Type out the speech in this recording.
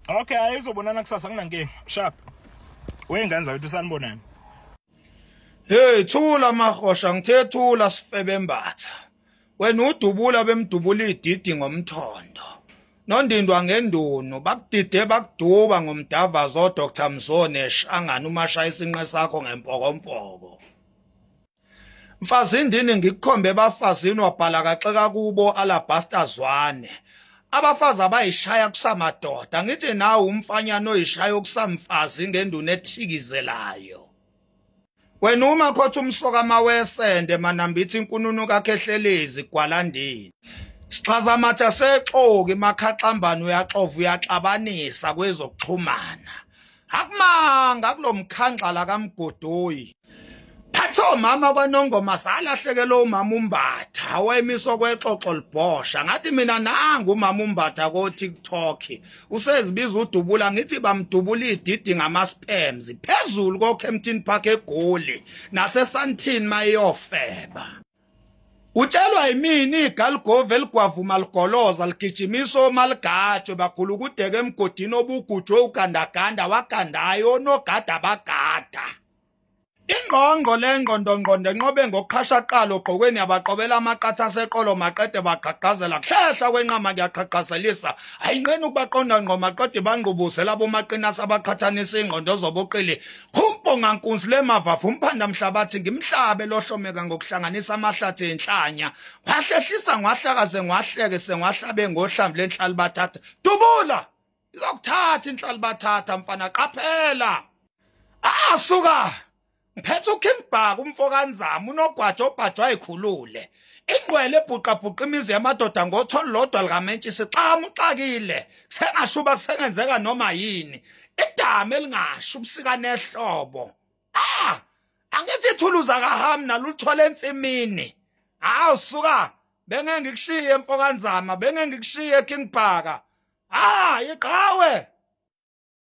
Okay, ayizobonana kusasa kunankinga. Sharp. Wengane zakwethu sanibonani. Hey thula mahosha ngithe thula sifebe mbatha. Wena udubula bemdubula ididi ngomthondo. Nondindwa ngendunu bakudide bakuduba ngomdavazo oDr Mzone shangana umashaya isinqe sakho ngempokompoko. Mfazindini ngikukhombe ebafazini wabhala kaxeka kubo alabaster zwane. Abafazi abayishaya kusamadoda ngithi nawe umfanyana oyishaya okusamfazi ngenduna ethikizelayo. Wena uma khotha umsoka mawesende manambithi inkununu kakhehlelezi gwalandini. Sixhazamatha sexoki makhaxambane uyaxova uyaxabanisa kwezokuxhumana. Akumanga kulomkhandlala kaMgodoyi. Phatha omama kwaNongoma salahlekela umama uMbatha wayemiswa kwexoxo libhosha ngathi mina nangu umama uMbatha ko TikTok usezibiza udubula ngithi bamdubula ididi ngama sperms phezulu ko Kempton Park eGoli nase Sandton mayofeba Utshelwa yimini igaligove eligwavuma ligoloza ligijimisa omaligajwe bagulukudeka emgodini obugujwe ugandaganda wagandayo onogada bagada. Ingqongqo le ngqondongqondo enqobe ngokuqhashaqala ogqokweni yabaqobela amaqatha aseqolo maqede baqhaqhazela kuhlehla kwenqama kuyaqhaqhazelisa ayinqeni ukubaqonda ngqo maqede bangqubuzela bomaqinasa abaqhathanisa ingqondo zobuqili Khumponga nkunzi lemavavu umphanda mhlabathi ngimhlabe lohlomeka ngokuhlanganisa amahlathi enhlanya ngwahlehlisa ngwahlakaze ngwahleke sengwahlabe ngohlamvu lenhlali bathatha dubula izokuthatha inhlali bathatha mfana qaphela asuka ngiphethe uKing Bhaka umfokanzama unogwaja obhajwa ayikhulule ingqwele ebhuqabhuqa imizi yamadoda ngotholo lodwa likamentshisi xamu uxakile sengashuba kusengenzeka noma yini idama elingasho ubusika nehlobo ah angithi ithuluza kaham naluthola ensimini hawu suka bengeke ngikushiye mfokanzama bengeke ngikushiye King Bhaka ah iqhawe.